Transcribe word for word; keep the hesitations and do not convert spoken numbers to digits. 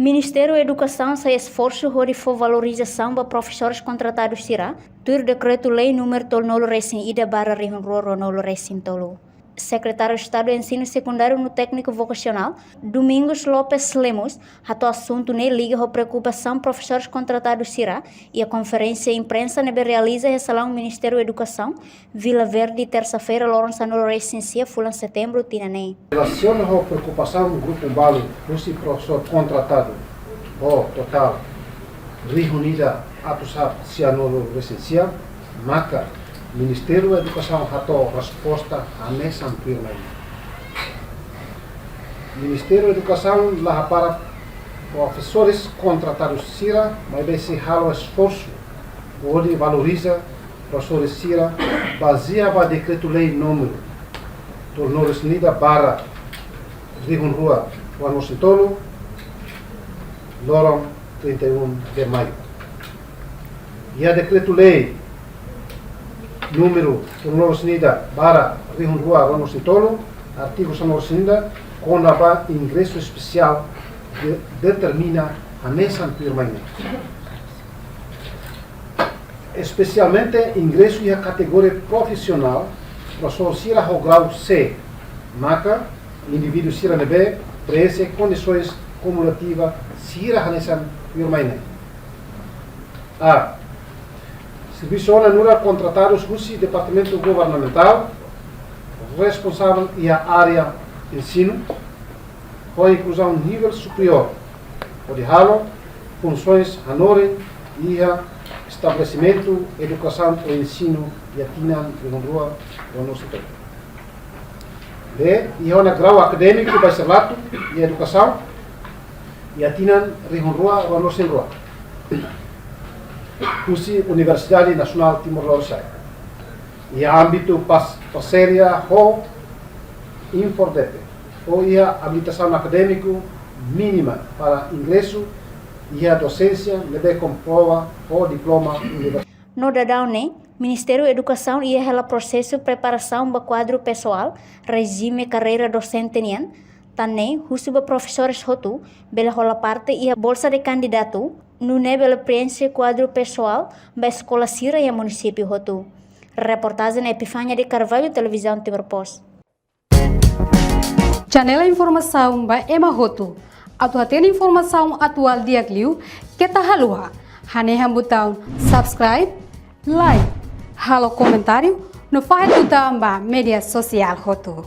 Ministériu Edukasaun sei esforsu hodi fó valorizasaun ba profesores kontratadu sira, tuir Dekretu-Lei númeru tolunulu resin ida barra rihun rua ruanulu resin tolu. Sekretáriu Estadu Ensinu Sekundáriu no Tékniku Vokasionál, Domingos Lopes Lemos, hato'o asuntu ne'e liga ho preokupasaun profesores kontratadu sira, iha konferénsia imprensa ne'ebé realiza iha salaun Ministériu Edukasaun, Vila Verde, tersa-feira, loron sanulu resin sia fulan Setembru tinan ne'e. Relasiona ho preokupasaun grupu balu husi profesór kontratadu, ho totál rihun ida atus haat sianulu resin sia, maka Ministériu Edukasaun hato'o resposta hanesan tuirmai. Ministériu Edukasaun la hapara profesores kontratadu sira, maibé sei halo esforsu hodi valoriza profesores sira bazeia ba Dekretu-Lei númeru tolunulu resin ida barra rihun rua ruanulu resin tolu, loron trinta e um de maio. Iha Dekretu-Lei númeru tolunulu resin ida barra rihun rua ruanulu resin tolu, artigu sanulu resin ida, kona-ba ingresu espesiál de-, determina hanesan tuirmai ne'e. Espesialmente ingresu iha kategoria profisionál, profesór sira ho grau C, maka indivíduu sira ne'ebé preenxe kondisoens kumulativa sira hanesan tuirmai ne'e. A. Servisu ona nu'udar kontratadus husi departamentu governamentál responsavel iha área ensinu, ho inkluzaun nivel superiór, hodi halo funsoens hanorin iha estabelesimentu edukasaun ou ensinu iha tinan rihun rua ruanulu resin tolu. B. Iha ona grau akadémiku bacharelatu iha edukasaun iha tinan rihun rua ruanulu resin rua, husi Universidade Nasionál Timor Lorosa'e, iha ámbitu pas-, parseria ho INFORDEPE, ou iha abilitasaun akadémiku mínima para ingresu iha dosénsia ne'ebé komprova ho diploma universitáriu. No daudaun ne'e, Ministériu Edukasaun iha hela prosesu preparasaun ba kuadru pesoál rejime karreira dosente nian, tan ne'e husu ba profesores hotu bele hola parte iha bolsa de kandidatu, nune'e bele preenxe kuadru pesoál ba eskola sira iha munisípiu hotu. Reportajen Epifania de Carvalho, Televizaun Timor Post. Janela informasaun ba ema hotu. Atu hatene informasaun atuál di'ak liu, keta haluha hanehan butaun subscribe, like, halo komentáriu, no fahe tutan ba média sosiál hotu.